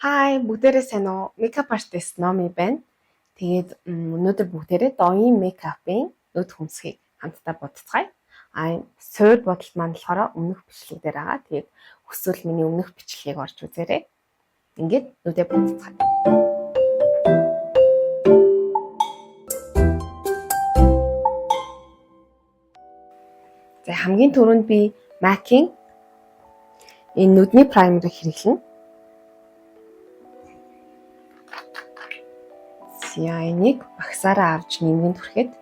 Hi, бүгдээрээ сайн уу? Makeup artist Номи байна. Тэгээд өнөөдөр бүгдээрээ Довын makeup-ын нүд хөмсгийг хамтдаа будцгаая. А суур бодолт маань болохоор өмнөх бичлэг дээр байгаа. Тэгээд хүсвэл миний өмнөх бичлэгийг орж үзээрэй. Ингээд нүдээ будцгаая. За, хамгийн түрүүнд би MAC-ийн энэ нүдний primer-ыг хэрэглэнэ. За, энийг багсаараа авч нэмгэн түрхэд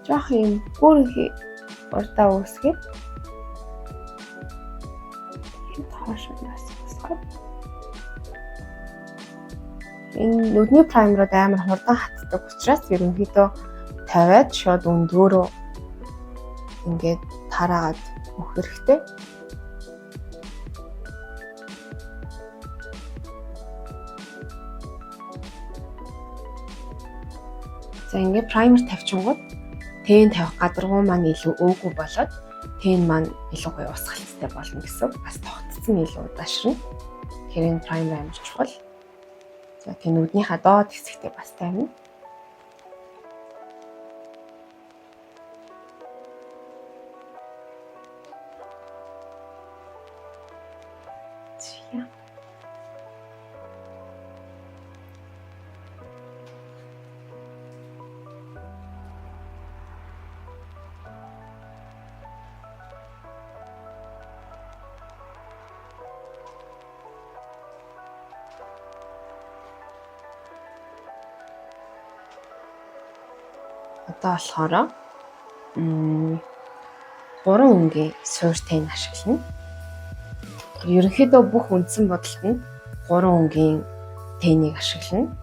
жоох юм бүрхий урдаа үүсгээд хоош нас босгоод, энэ нүдний primer-ууд амар хурдан хатдаг учраас ерөнхийдөө тавиад шууд өндгөөрөө ингээд тараагаад өгөх хэрэгтэй. За, ингээд primer тавьчингууд тэн тавих гадаргуу маань илүү өөгүй болоод тэн маань илүү гоё усгалттай болно гэсэн. Бас тогтцсон илүү удаашрна. Тэгэхээр энэ primer амар чухал. За, тийм, нүднийхаа доод хэсэгтээ бас тавина. За. Одоо болохоор гурван өнгийн суур тэн ашиглана. Ерөнхийдөө бүх үндсэн будалтанд гурван өнгийн тэнийг ашиглана.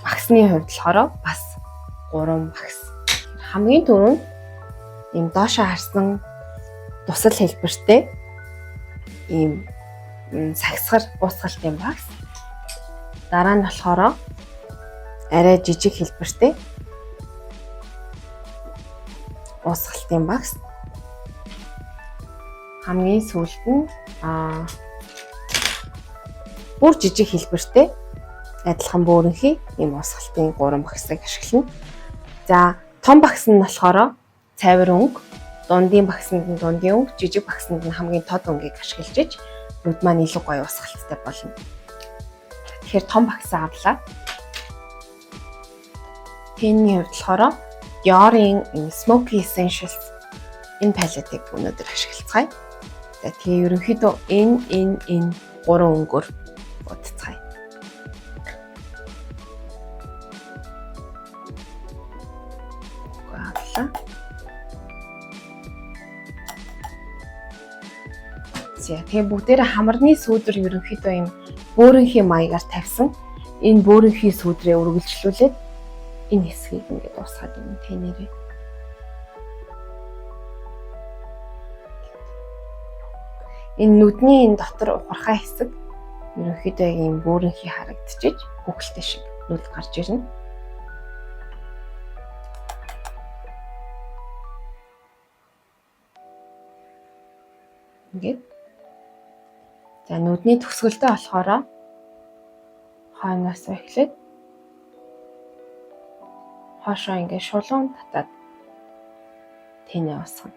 Багсны хувьд болохоор бас гурван багс. Хамгийн түрүүнд ийм доошоо харсан дусал хэлбэртэй ийм сагсгар уусгалтын багс. Дараа нь болохоор арай жижиг хэлбэртэй уусгалтын багс. Хамгийн сүүлд нь бүр жижиг хэлбэртэй адилхан бөөрөнхий ийм уусгалтын гурван багсыг ашиглана. За, том багс нь болохоор цайвар өнгө, дундын багсанд нь дундын өнгө, жижиг багсанд нь хамгийн тод өнгийг ашиглаж иж нүд маань илүү гоё уусгалттай болно. Тэгэхээр том багсаа авлаа. Тэний хувьд болохоор Dior-ын Smoky Essentials энэ palette-ыг өнөөдөр ашиглацгаая. За, тэгээ ерөнхийдөө энэ гурван өнгөөр будцгаая. Авлаа. За, тэгээ бүгдээрээ хамарны сүүдэр ерөнхийдөө юм бөөрөнхий маягаар тавьсан. Энэ бөөрөнхий сүүдрээ үргэлжлүүлээд энэ хэсгийг ингээд уусгаад өгнө тэнээрээ. Энэ нүдний энэ дотор ухархай хэсэг ерөнхийдөө яг ийм бөөрөнхий харагдчихэж хүүхэлтэй шиг нүд гарч ирнэ. Ингээд. За, нүдний төгсгөлдөө болохоор хойноос эхлээд хоошоо ингээд шулуун татаад тэнэ уусгана.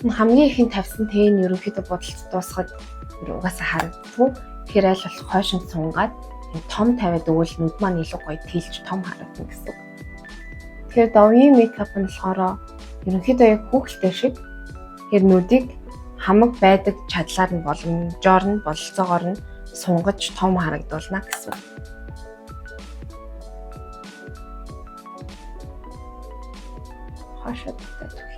Энэ хамгийн ихэн тавьсан тэн ерөнхийдөө будалт дуусахад угаасаа харагддаггүй. Тэгэхээр аль болох хойшин сунгаад том тавиад өгвөл нүд маань илүү гоё тэлж том харагдана гэсэн үг. Тэгэхээр Довын makeup нь болохоор ерөнхийдөө яг хүүхэлтэй шиг, тэр нүдийг хамаг байдаг чадлаар нь, боломжоор нь, бололцоогоор нь сунгаж том харагдуулна гэсэн үг. Хоошоо татаад өгье.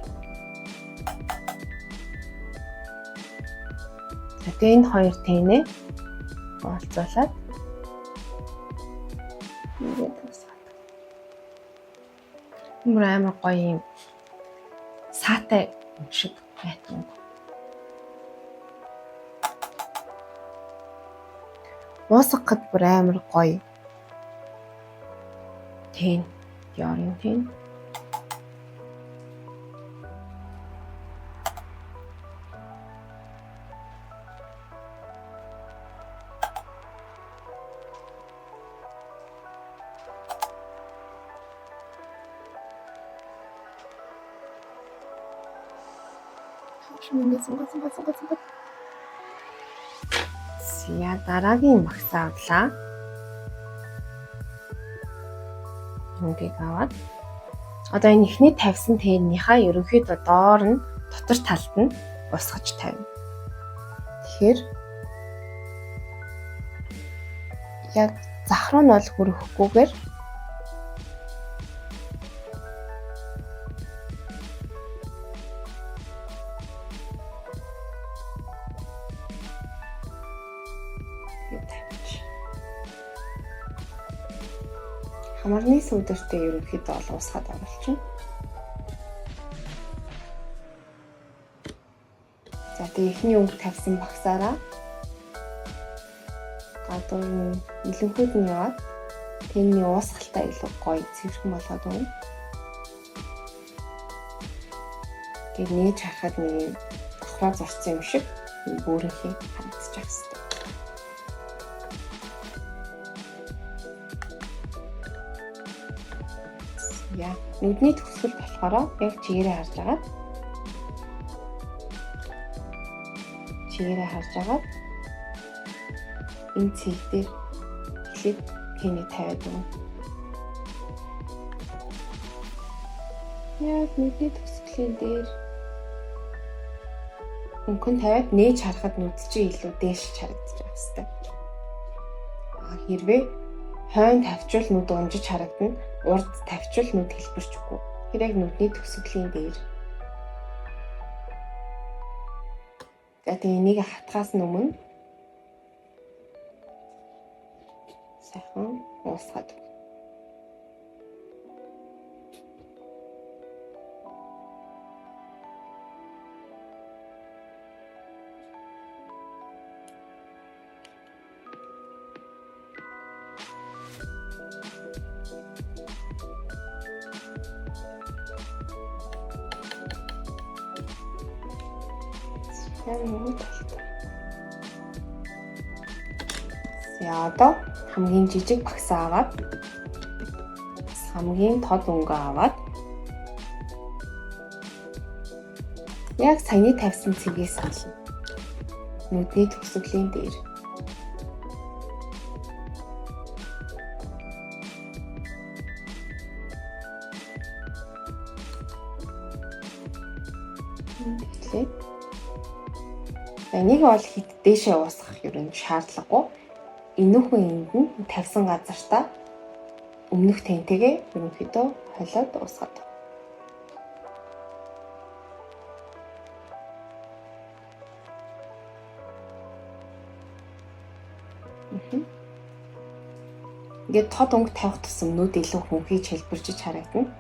За, тэгээ энэ хоёр тэнэ уулзуулаад ингээд тусгаад. Мөр амар гоё юм саатай юм шиг байтун. Уусгахад бүр амар гоё. Тэн. Dior-ын тэн. Сунгат. За, дараагийн багсаа авлаа. Өнгийг аваад одоо энэ ихний тавьсан тэннийхаа ерөнхийдөө доор нь дотор талд нь усгаж тавина. Тэгэхээр яг зах руу нь бол хүрэхгүйгээр тавьчих. Хамарны сүүдэртэй ерөнхийдөө бол уусгаад оруулчихна. За, тэгээ эхний өнгө тавьсан багсаараа гадуур нь илэнхүүд нь яваад тэрний уусгалтаа илүү гоё цэвэрхэн болгоод өгнө. Тэгээд нээж харахад нэг юм давхраа зурсан юм шиг бөөрөнхий харагдчих хэвээр. Я нүдний төгсгөл болохоор яг чигээрээ харж агаад энэ цэг дээр эхлээд тэний тавиад өгнө. Яг нүдний төгсгөлийн дээр өнгөн тавиад нээж харахад нүд чинь илүү дээш харагдчих хэвээр. А хэрвээ хойно тавьчвал нүд унжиж харагдана, урд тавьчвал нүд хэлбэрчихгүй. Тэр яг нүдний төгсгөлийн дээр. За, тэгээ энийг хатгаас өмнө сайхан уусгаад өгнө. Яг нөгөө талд. За, одоо хамгийн жижиг багсаа аваад бас хамгийн тод өнгө аваад яг саяны тавьсан цэгээс олно. Нүдний төгсгөлийн дээр. Тэгэхээр энийг бол хит дээшээ уусгах ер нь шаардлагагүй. Энүүхэн энд нь тавьсан газартаа өмнөх тэнтэйгээ ерөнхийдөө холиод уусгаад. Ингээд тод өнгө тавих тусам нүд илүү хөнхийж хэлбэрчиж харагдана.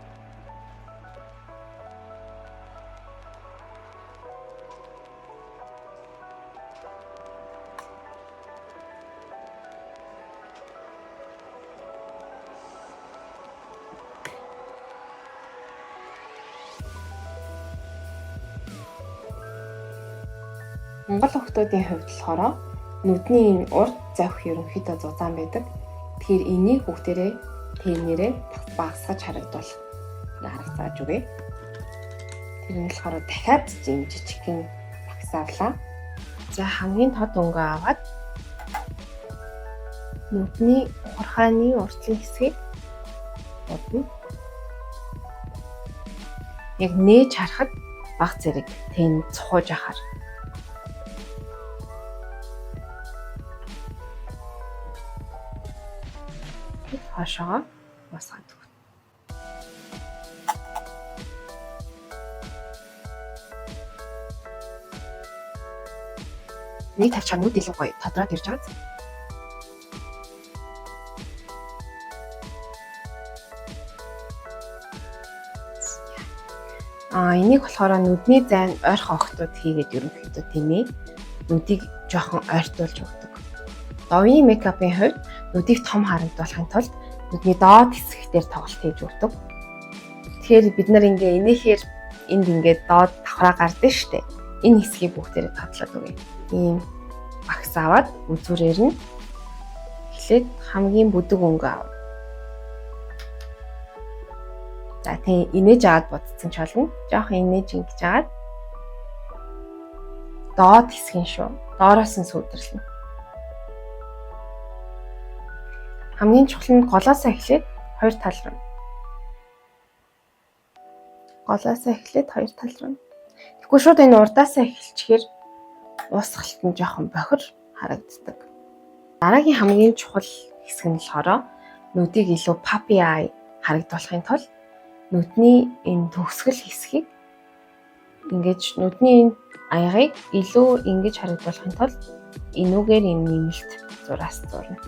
Монгол охтуудын хувьд болохоор нүдний энэ урд зовх ерөнхийдөө зузаан байдаг. Тэгэхээр энийг бүгдээрээ тэнээрээ багасгаж харагдуулах арга зааж өгье. Тэр нь болохоор дахиад ийм жижигхэн багс авлаа. За, хамгийн тод өнгө аваад нүдний ухархааны уртлын хэсгийг будна. Яг нээж харахад баг зэрэг тэн цухууж ахаар. Хоошоогоо уусгаад өгнө. Нэг тавьчаар нүд илүү гоё тодроод ирж байгаа. А энийг болохоор нүдний зайн ойрхон охтууд хийгээд ерөнхийдөө тийм ээ нүдийг жоохон ойртуулж өгдөг. Довын мейкапын хувьд нүдийг том харагдуулахын тулд нүдний доод хэсэг дээр тоглолт хийж өгдөг. Тэгэхээр бид нар ингээ инээхээр энд ингээд доод давхраа гардаг штэ. Энэ хэсгийг бүгдээрээ тодлоод өгье. Ийм багс аваад үзүүрээр нь эхлээд хамгийн бүдэг өнгө ав. За тийм инээж аваад будсан ч болно. Жохон инээж ингэж аваад доод хэсгийн шүү. Доороос нь сүдэрлэнэ. Хамгийн чухал нь голоосоо эхлээд хоёр тал руу. Голоосоо эхлээд хоёр тал руу. Тэгэхгүй шууд энэ урдаасаа эхэлчихээр уусгалт нь жоохон бохир харагддаг. Дараагийн хамгийн чухал хэсэг нь болохоор нүдийг илүү puppy eye харагдуулахын тулд нүдний энэ төгсгөл хэсгийг ингэж нүдний энэ аягыг илүү ингэж харагдуулахын тулд энүүгээр юм нэмэлт зураас зурна.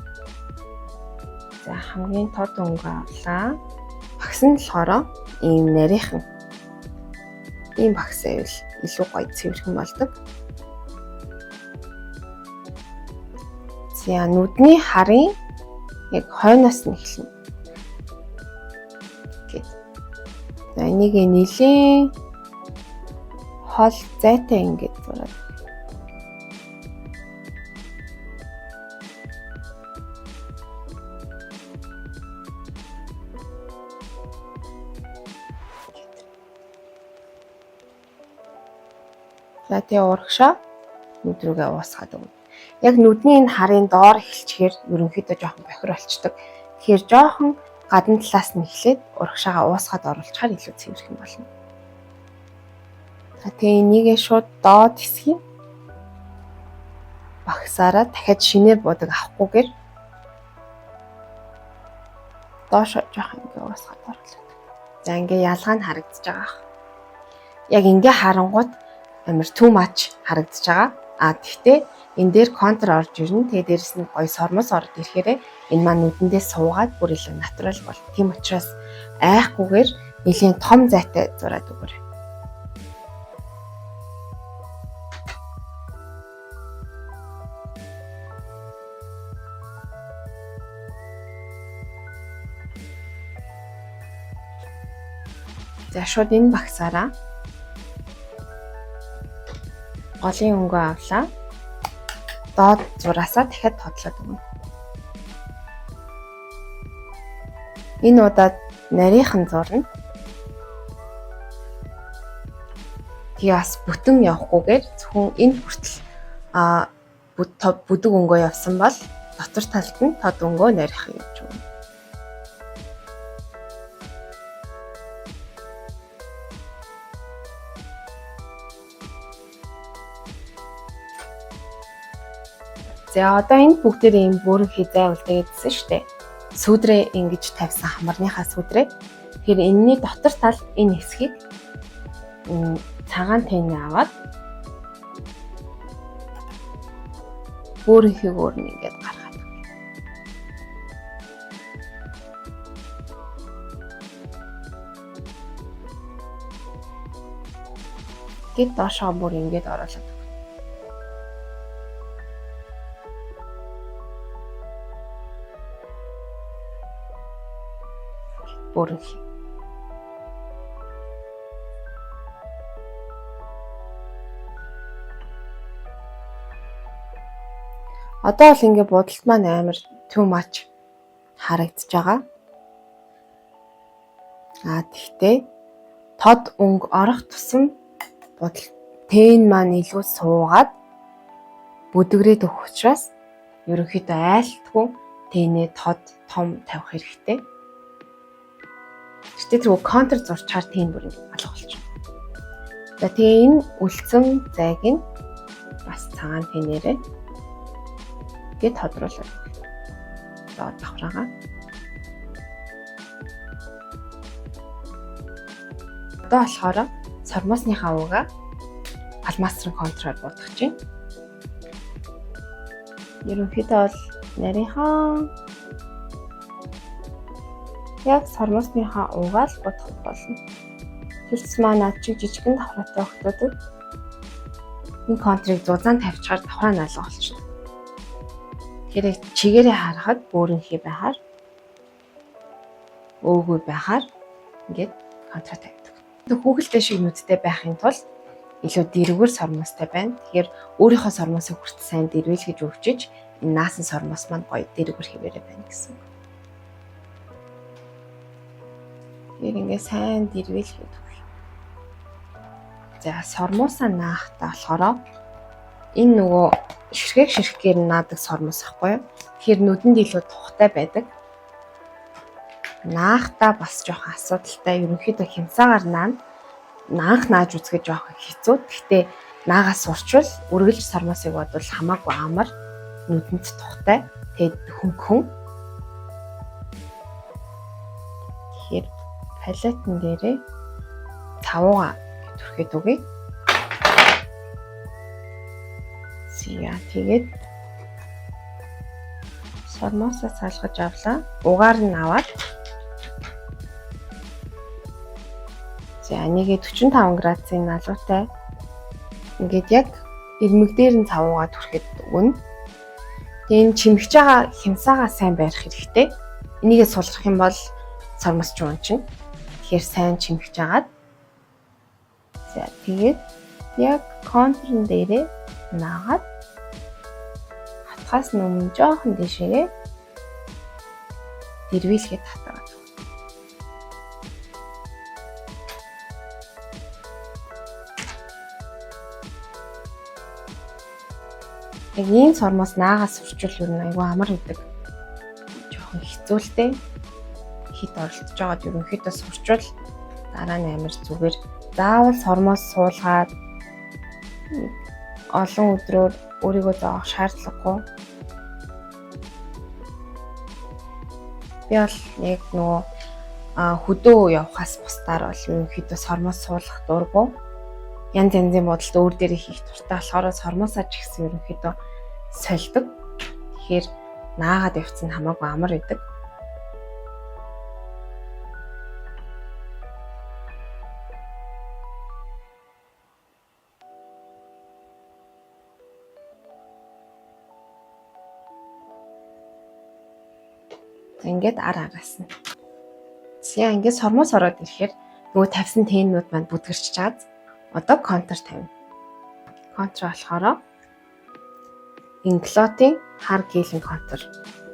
За хамгийн тод өнгө авлаа. Багс нь болохоор ийм нарийнхан. Ийм багс байвал илүү гоё цэвэрхэн болдог. За нүдний харын яг хойноос нь эхэлнэ. Гэт. За энийг нэлээн хол зайтай ингэж зураад. За тэгээ урагшаа нүд рүүгээ уусгаад өгнө. Яг нүдний энэ харын доор эхэлчихээр ерөнхийдөө жоохон бохир болчдөг. Тэгэхээр жоохон гадна талаас нь эхлээд урагшаага уусгаад оруулчихаар илүү цэвэрхэн болно. За тэгээ энийгээ шууд доод хэсгийг багсаараа дахиад шинээр будаг авахгүйгээр доошоо жоохон ингээ уусгаад оруулаад. За ингээ ялгаа нь харагдаж байгаа. Яг ингээ харангуут амар too much харагдаж байгаа. А тэгтээ энэ дээр контр орж ирнэ. Тэгээ дээрэс нь гоё сормос орж ирэхээр энэ маань нүдэндээ суугаад бүр илүү натурал бол. Тийм учраас айхгүйгээр нэлийн том зайтай зураад өгөөрэй. За шууд энэ багсаараа голын өнгөө авлаа. Доод зураасаа дахиад тодлоод өгнө. Энэ удаад нарийнхан зурна. Тэгээ бас бүтэн явахгүйгээр зөвхөн энэ хүртэл бүдэг өнгөө явсан бол дотор талд нь тод өнгөө нарийнхан явж өгнө. За одоо энэ бүгдээрээ ийм бөөрөнхий зай үлдээгээдсэн шүү дээ. Сүүдрээ ингэж тавьсан хамарныхаа сүүдрээ. Тэгэхээр энэний дотор тал энэ хэсгийг цагаан тэнэ аваад бөөрөнхийг өөр нь ингэж гаргаад өгье. Гэт доошоо бүр ингэж оруулаад. Бөөрөнхий. Одоо л ингээ будалт маань амар too much харагдаж байгаа. А тэгтээ тод өнгө орох тусам будалт тэн маань илүү суугаад бүдгрээд өгөх учраас ерөнхийдөө айлтгүй тэнээ тод том тавих хэрэгтэй. Гэтэ тэр контр зурчаар тийм бүр алга болчихно. За тэгээ энэ үлдсэн зайг нь бас цагаан тэнээрээ гэ тодруулаад доод давхраага. Одоо болохоор сормосныхаа ууга фломастерын контроор будах чинь. Ерөнхийдөө бол нарийнхан яг сормосныхаа угаал будах болно. Тэр маань над чиг жижигэн давхраатай охтуудад энэ контрыг зузаан тавьчихаар давхраа нь алга болчихно. Тэгэхээр яг чигээрээ харахад бөөрөнхий байхаар өөгүй байхаар ингээд контур тавьдаг. Хүүхэлдэй шиг нүдтэй байхын тулд илүү дэрвгэр сормуустай байна. Тэгэхээр өөрийнхөө сормуусыг хүртэл сайн дэрвэлгэж өгчиж энэ наасан сормуус маань гоё дэрвгэр хэвээрээ байна гэсэн үг. Тэгэхээр ингээд сайн дэрвэлгээд өгье. За сормуусаа наахтаа болохоор энэ нөгөө ширхэг ширхгээр наадаг сормуус ахгүй юу? Тэгэхээр нүдэнд илүү тухтай байдаг. Наахтаа бас жоохон асуудалтай. Ерөнхийдөө хямсаагаар наана. Наанх нааж үзэхэд жоохон хэцүү. Гэхдээ наагаа сурчвал үргэлж сормуусыг бодвол хамаагүй амар нүдэнд тухтай. Тэгээд хөнгөн. Тэгэхээр палетн дээрээ цавууга түрхэд өгье. За тэгээд сормуусаа салгаж авлаа. Угаар нь аваад за нэгээ 45 градусын налуутай ингээд яг ирмэг дээр нь цавууга түрхэд өгнө. Тэгээ энэ чимхэж байгаа хямсаагаа сайн барих хэрэгтэй. Энийгээ сулрах юм бол сормуус ч унчна. Тэгэхээр сайн чимхэж агаад за тэгээд яг контурн дээрээ наагаад хатгаас өмнө жоохон дээшээгээ дэрвийлгээд татаад. Яг ийм сормуус наагаа сурчвал ер нь айгүй амар байдаг. Жоохон хэцүү л дээ. Хит оролдож байгаад ерөнхийдөө сурчвал дараа нь амар зүгээр. Заавал сормуус суулгаад олон өдрөөр өөрийгөө зоох шаардлагагүй. Би бол яг нөгөө хөдөө явхаас бусдаар бол ерөнхийдөө сормуус суулгах дурггүй. Янз янзын бодолд өөр дээрээ хийх дуртай болохоор сормуусаа ч гэсэн ерөнхийдөө сольдог. Тэгэхээр наагаад явцсан хамаагүй амар байдаг. Ингээд ар араас нь. За ингээд сормуус ороод ирэхээр нөгөө тавьсан тэннүүд маань бүдгэрч чаад одоо контур тавина. Контур болохоор Inglot-ийн хар гелэн контур.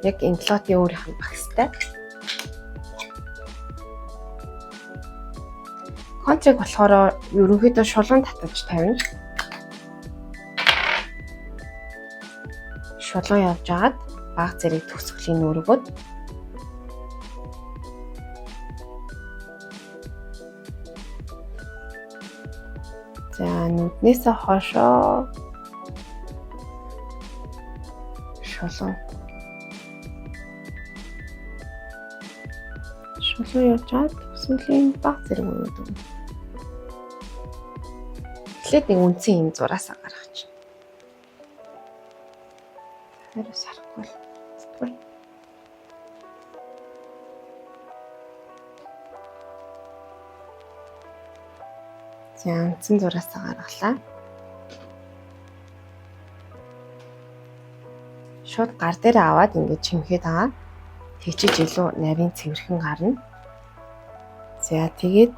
Яг Inglot-ийн өөрийнх нь багстай. Контрыг болохоор ерөнхийдөө шулуун татаж тавина. Шулуун явж агаад баг зэрэг төгсгөлийн нүргүүд за нүднээсээ хойшоо шулуун. Шулуун явж агаад төгсгөлийн баг зэрэг өрөөд өгнө. Эхлээд нэг үндсэн юм зураасаа гаргаж. Хариу сарахгүй л. За үндсэн зураасаа гаргалаа. Шууд гар дээр аваад ингээд чимхэд байгаа. Тэгчиж илүү нарийн цэвэрхэн гарна. За тэгээд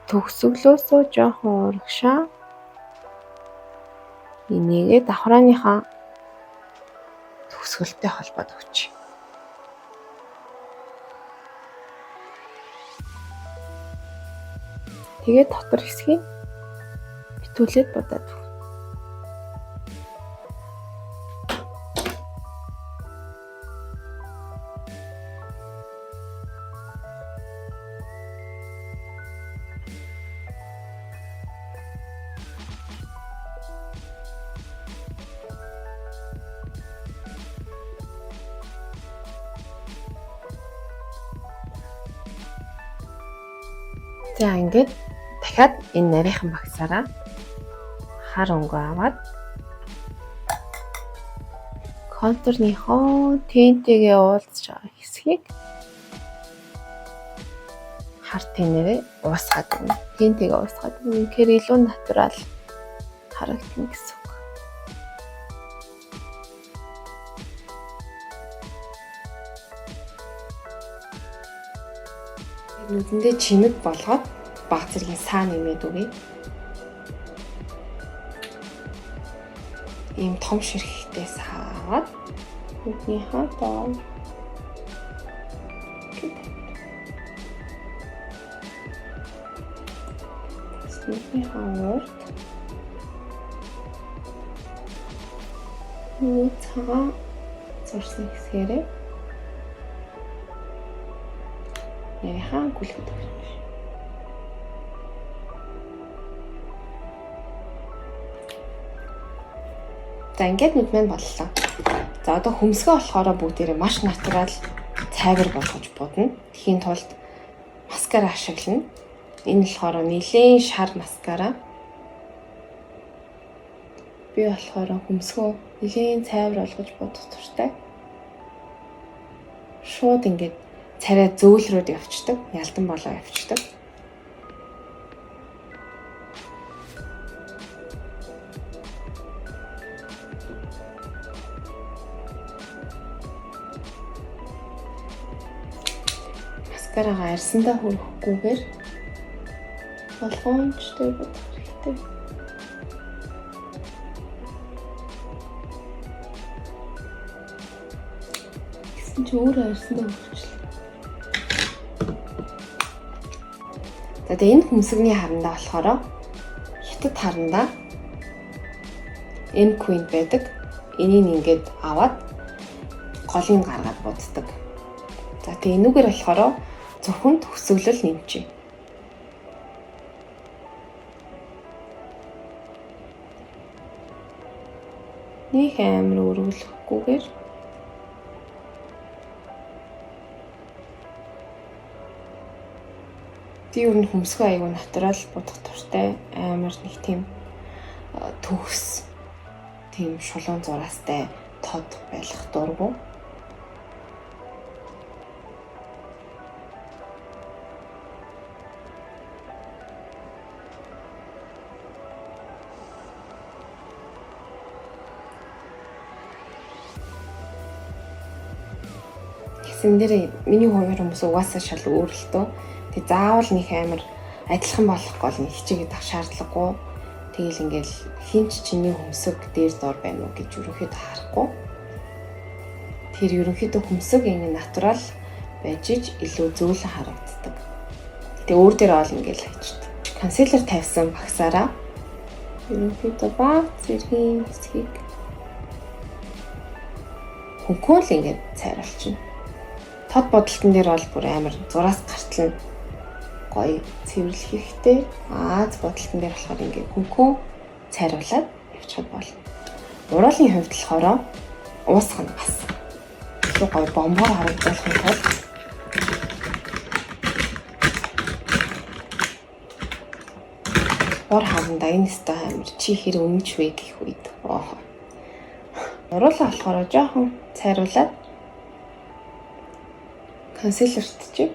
төгсгөлөөсөө жоохон урагшаа. Энийгээ давхрааныхаа төгсгөлтэй холбоод өгч. Тэгээд дотор хэсгийг битүүлээд будаад өгнө. За ингээд дахиад энэ нарийнхан багсаараа хар өнгө аваад контурныхоо тэнтэйгээ уулзж байгаа хэсгийг хар тэнээрээ уусгаад өгнө. Тэнтэйгээ уусгаад өгнө. Тэгэхээр илүү натурал харагдана гэсэн үг. Нүдэндээ чимэг болгоод баг зэргийн саа нэмээд өгье. Ийм том ширхэгтэй саа аваад нүднийхээ доор нүднийхээ урд нүд цагаан зурсан хэсгээрээ нарийнхаа гүлгэд өгч. За ингээд нүд маань боллоо. За одоо хөмсгөө болохоор бүгдээрээ маш natural цайвар болгож будна. Тэхийн тулд маскара ашиглана. Энэ болохоор нэлээн шар маскара. Би болохоор хөмсгөө нэлээн цайвар болгож будах туфтаа. Шууд ингээд царай зөөлрөөд явцдаг, ялдан болоо явцдаг. Маскарагаа арьсандаа хөрөхгүйгээр болгоомжтой будах хэрэгтэй. Гэсэн чи өөрөө арьсандаа хөрчлээ. За тэгээ энэ хөмсгний харандаа болохоор хятад харандаа M Queen байдаг. Энийг ингээд аваад голыг гаргаад буддаг. За тэгээ энүүгээр болохоор зөвхөн төгсгөлөл нэмчихье. Них амар өргөлөхгүйгээр би ер нь хөмсгөө айгүй natural будах дуртай, амар нэг тийм төгс тийм шулуун зураастай тод байх дургу. Тэгсэн дээр миний хуваар хүмүүс угаасаа шал өөр л дөө. Тэг заавал нэг амар адилхан болох гол нэг хичээгээд авах шаардлагагүй. Тэгэл ингээл хинч чиний хөмсөг дээр дор байна уу гэж ерөнхийдөө харахгүй. Тэр ерөнхийдөө хөмсөг ингэ natural байж ич илүү зөөлөн харагддаг. Тэг өөр дээр ол ингээл хайчдаг. Concealer тавьсан багсаараа ерөнхийдөө баг зэргийн хэсгийг хөнхөө л ингээд цайруулчихна. Тод будалтан дээр бол бүр амар зураас гартал нь гоё цэвэрлэх хэрэгтэй. Аз будалтан дээр болохоор ингээд хөнхөө цайруулад явчихад болно. Уруулын хувьд болохоор уусах нь бас илүү гоё бомбоор харагдуулахын тулд бор харандаа энэ өстой амар чи хэр өмнөж вэ гэх үед. Уруулаа болохоор жоохон цайруулад concealer т чи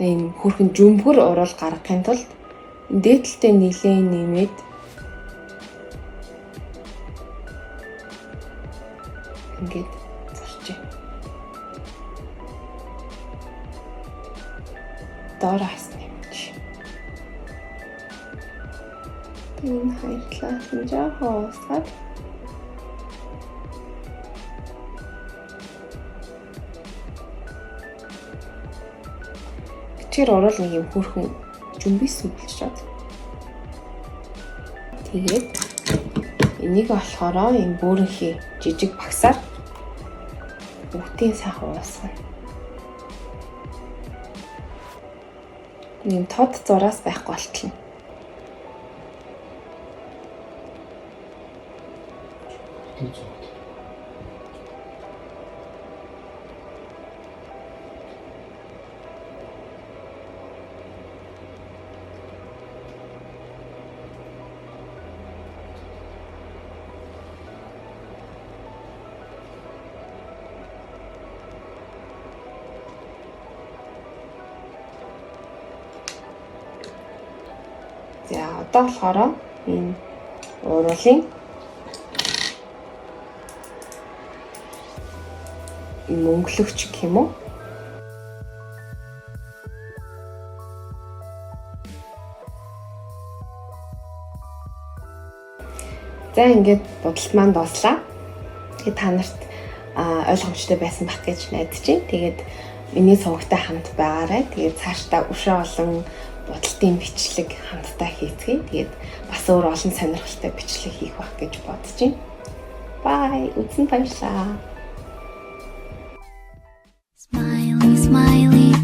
ийм хөрхөн жөмбөр уруул гаргахын тулд дээдэлтэй нилээн нэмээд ингээд зарчээ. Доороос нэмж. Энэ хоёр талаас нь жоохон уусгаад тэр уруул нэг юм хөөрхөн жүмбис болчиход. Тэгээд энийг болохоор энэ бөөрөнхий жижиг багсаар бүгдийн сайхан уусгана. Ийм тод зураас байхгүй болтол. За одоо болохоор энэ уруулын мөнгөлөгч гэх юм уу? За, ингээд будалт маань дууслаа. Тэгээд та нарт ойлгомжтой байсан байх гэж найдаж байна. Тэгээд миний сувагтай хамт байгаарай. Тэгээд цаашдаа өшөө олон будалтын бичлэг хамтдаа хийцгээе. Тэгээд бас өөр олон сонирхолтой бичлэг хийх байх гэж бодож байна. Bye. Үзсэнд баярлалаа. Smiley, smiley.